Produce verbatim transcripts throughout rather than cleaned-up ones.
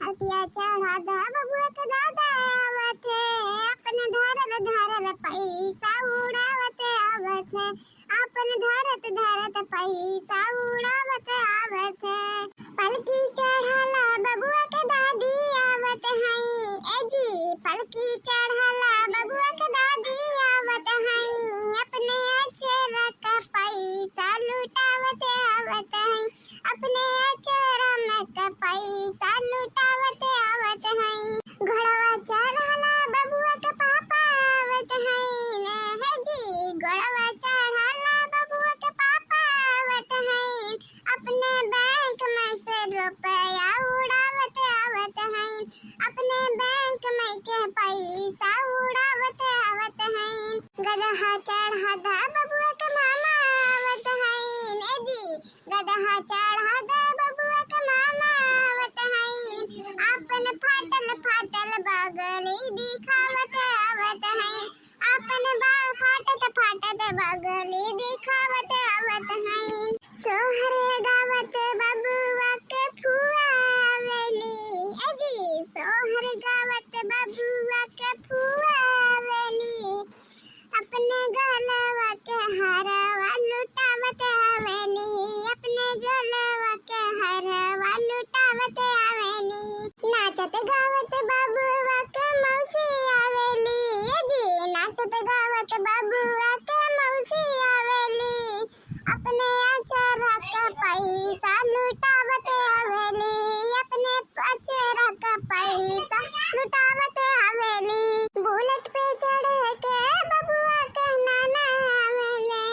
अतिया चढ़ा दा बबुआ के दादा आवत है, अपन धरल धरल पैसा उड़ावत आवत है, अपन धरत धरत पैसा उड़ावत आवत है। पलकी चढ़ाला बबुआ के दादी आवत है, ए जी, पलकी चढ़ाला बबुआ के दादी आवत है, अपने अचरक पैसा लुटावत आवत है, अपने अचरक पैसा लुटावत आवत है। घोड़वा चढ़ाला बबुआ के पापा आवत है, ए जी, घोड़वा चढ़ाला बबुआ के पापा आवत है, अपने बैंक में से रुपया उड़ावत आवत है, अपने बैंक में के पैसा उड़ावत आवत है। गदहा चढ़ा दा बबुआ के मामा आवत है, ए जी, गदहा चढ़ा दा बबुआ के मामा आवत है, अपन फाटल फाटल बगली दिखावत आवत है, अपन बा-, फाटत फाटत बगली दिखावत आवत है। सोहर गावत बबुआ के फुआ आवेली, ए जी, सोहर गावत बबुआ के फुआ आवेली, अपने गलवा के हरवा लुटावत आवेली, अपने गलवा के हरवा लुटावत आवेली। नाचत गावत बबुआ के मौसी आवेली, ए जी, नाचत गावत बबुआ के मौसी आवेली, अपने अचरक पैसा लुटावत आवेली, अपने अचरक पैसा लुटावत आवेली। बुलेट पे चढ़ के बबुआ के नाना आवेले,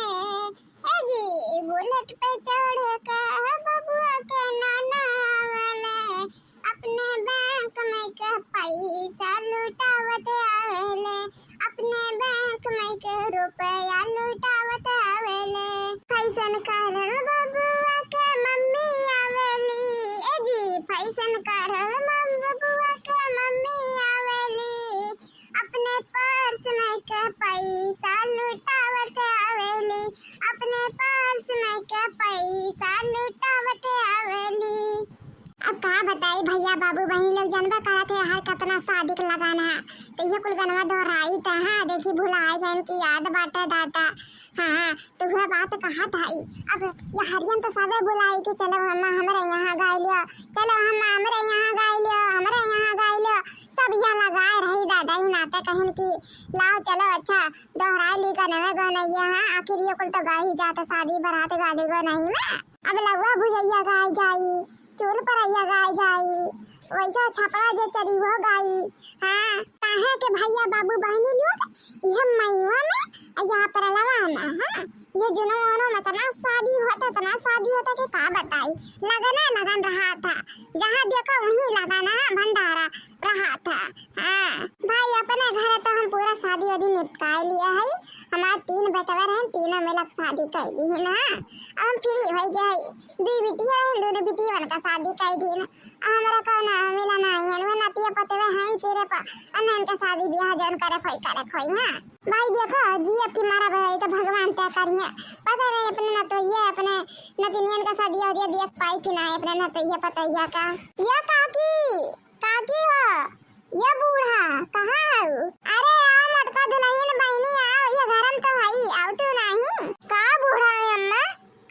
ए जी, बुलेट पे चढ़ के बबुआ के नाना आवेले, अपने बैंक में के पैसा लुटावत आवेले, अपने बैंक में के रुपया लुटावत आवेले। फैशन करल बबुआ के मम्मी आवेली, ए जी, फैशन करल मम-, बबुआ के मम्मी आवेली, अपने पर्स में के पैसा लुटावत आवेली, अपने पर्स में के पैसा लुटावत आवेली। अब का बताई भैया बाबू बहिनी लोग, जनबा करत है हर कतना शादी के लगान है, तो ये कुल गनवा दोहराई त हाँ, देखी भुलाए गए इनकी याद बाटे दादा। हाँ, तो वह बात कहत हई। अब ये हरियन तो सबे बुलाई कि चलो अम्मा हमरे यहाँ गाय लियो, चलो अम्मा हमरे यहाँ गाय लियो, हमरे यहाँ गाय लियो। सब यहाँ लगाए रही दादा ही नाते कहन कि लाओ चलो अच्छा दोहराए ली गनवे गनैया। हाँ, आखिर ये कुल तो गाई जात शादी बारात गाली गो नहीं में। अब लउआ भुजैया गाय जाई, चूल परैया गाय जाई, वैसा छपरा जे चरी वो गाई। हाँ, काहे के भैया बाबू बहिनी लोग, यह मईवा में या परलवा में, हाँ, ये जुनवानो में इतना शादी होता, इतना शादी होता कि का बताई, लगना लगन रहा था, जहाँ देखो वहीं लगना है भंडारा रहा था। हाँ भाई, अपने घर तो हम पूरा शादी वादी निपटाए लिया है, हमारे तीन बेटवा रहे, तीनों मिलक शादी कर दी है ना, अब हम फ्री हो गए है, दी बिटिया रहे, दोनों बिटिया उनका शादी कर दी ना, हमरा कौनो मिला नाही है, वह नतिया पतवे हैं सिरे पर, अन इनका शादी ब्याह जौन करे खोई, करे खोई, हाँ। भाई देखो, जी अब की मारा भाई तो भगवान तय करिए, पता नहीं अपने नतोइया, अपने नतिनियन का शादी हो दिया, देख पाई कि ना अपने नतोइया पतोइया का। ये काकी, काकी हो, ये बूढ़ा, कहाँ है? अरे आओ मटका दुल्हन बहिनी आओ, ये घर में तो है, आओ तू नहीं। का बूढ़ा है अम्मा?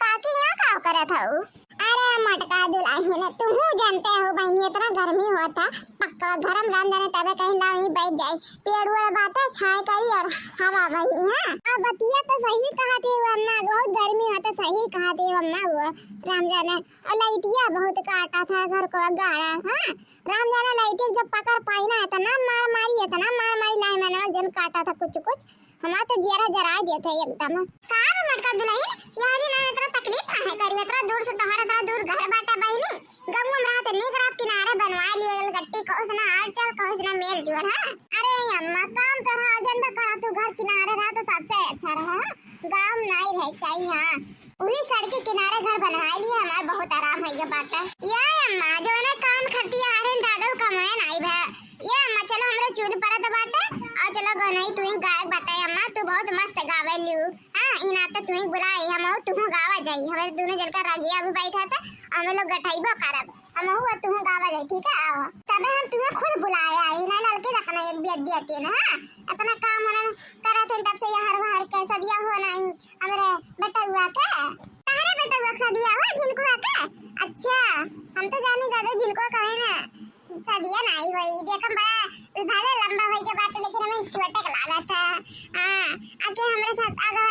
काकी यहाँ का करत हऊ? अरे मटका दुल्हन, तुहू जानते हो बहिनी, इतना गर्मी होता, पक्का गरम राम जाने तबे कहीं लाओ ही बैठ जाए, पेड़ वेड़ बाटे छाए करी और हवा बही। हाँ, अब बतिया तो सही कहा थे वो अम्मा, बहुत गर्मी होता, सही कहा थे वो अम्मा, वो राम जाने। और लाइटिया बहुत काटा था घर को गाड़ा। हाँ, राम जाने लाइटिया जब पकड़ पाई ना, इतना मार मारी, इतना मार मारी लाइन मैन जन काटा था कुछ कुछ। हमार तो जियरा जराय देत है एकदम। का रे मटका दुल्हन, यारी ना इतना तकलीफ काहे करी, इतना दूर से तोहर इतना दूर घर बाटा बहिनी, गंगू में रहत नीक रहत किनारे बनवा लियो गट्टी, कहो से ना हाल चाल, कहो से ना मेल जोल, हाँ? अरे अम्मा, काम तो रहा, जन बा करा तू घर किनारे रहा तो सबसे अच्छा रहा, हाँ? गाँव में नहीं रहे चाहिए, हाँ? वही सड़क के किनारे घर बनवा लिए, हमार बहुत आराम है ये बात है। ये अम्मा, जो ना काम खटिया आ रहे दादा कमाए नहीं भा, ये अम्मा, चलो हमरे चूल परत बाटे, और चलो गनई तू ही गायक बाटे अम्मा, तू बहुत मस्त गावे लियो। हाँ, ई नाते तू ही बुलाई, हम और तू गावा जाई। हमारे दोनों जन का रगिया भी बैठा था, हम लोग गठइबो करब, हमहू और तुहू गावा जाई, ठीक है? आओ, तबे हम तुहे खुद बुलाए आई ना, ललके रखना एक बेर दिया तीन, हाँ? इतना काम उन्हन करत हैं तब से यहाँ हर के सदिया हो नहीं हमरे बेटउआ के। तहरे बेटउआ के सदिया हो जिनको के? अच्छा, हम तो जानी दादा जिनको कहे ना सदिया नहीं होई। देखम बड़ा भले लंबा होई के बात, लेकिन हमें छोटे के लागत है। हाँ, आके हमरे साथ अगर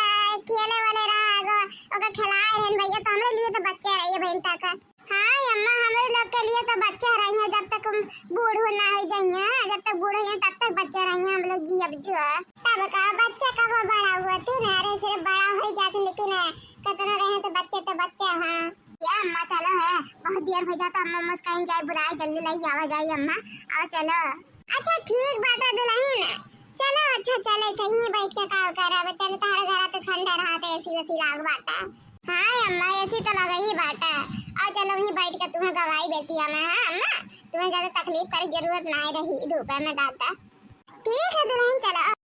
खेले वाले रहा, अगर ओकर खिलाए रहन भैया, तो हमरे लिए तो बच्चे रहिए बहन तक। हाँ अम्मा, हमरे लोग के लिए तो बच्चे रहिए, जब तक हम बूढ़ हो ना हो जाइए, जब तक बूढ़ होइए तब तक बच्चे रहिए हम लोग जियब जो। तब का बच्चे कब बड़ा हुआ थे ना रे, सिर्फ बड़ा हो जाते, लेकिन कितना रहे तो बच्चे तो बच्चे। हाँ या अम्मा चलो है, बहुत देर हो जाता, अम्मा मस्त कहीं जाए बुलाए, जल्दी ले आवा जाए अम्मा, आओ चलो। अच्छा ठीक बाटा दुल्हन, चलो अच्छा चले कहीं बैठ के का करब, चलो तहरे घर तो ठंडा रहत, एसी वेसी लाग बाटा। हाँ अम्मा एसी तो लगा ही बाटा, आओ चलो वहीं बैठ के तुम्हें गवाई बेसी हमें, हाँ अम्मा तुम्हें ज्यादा तकलीफ करे जरूरत नहीं रही धूपे में दादा। ठीक है दुल्हन चलो।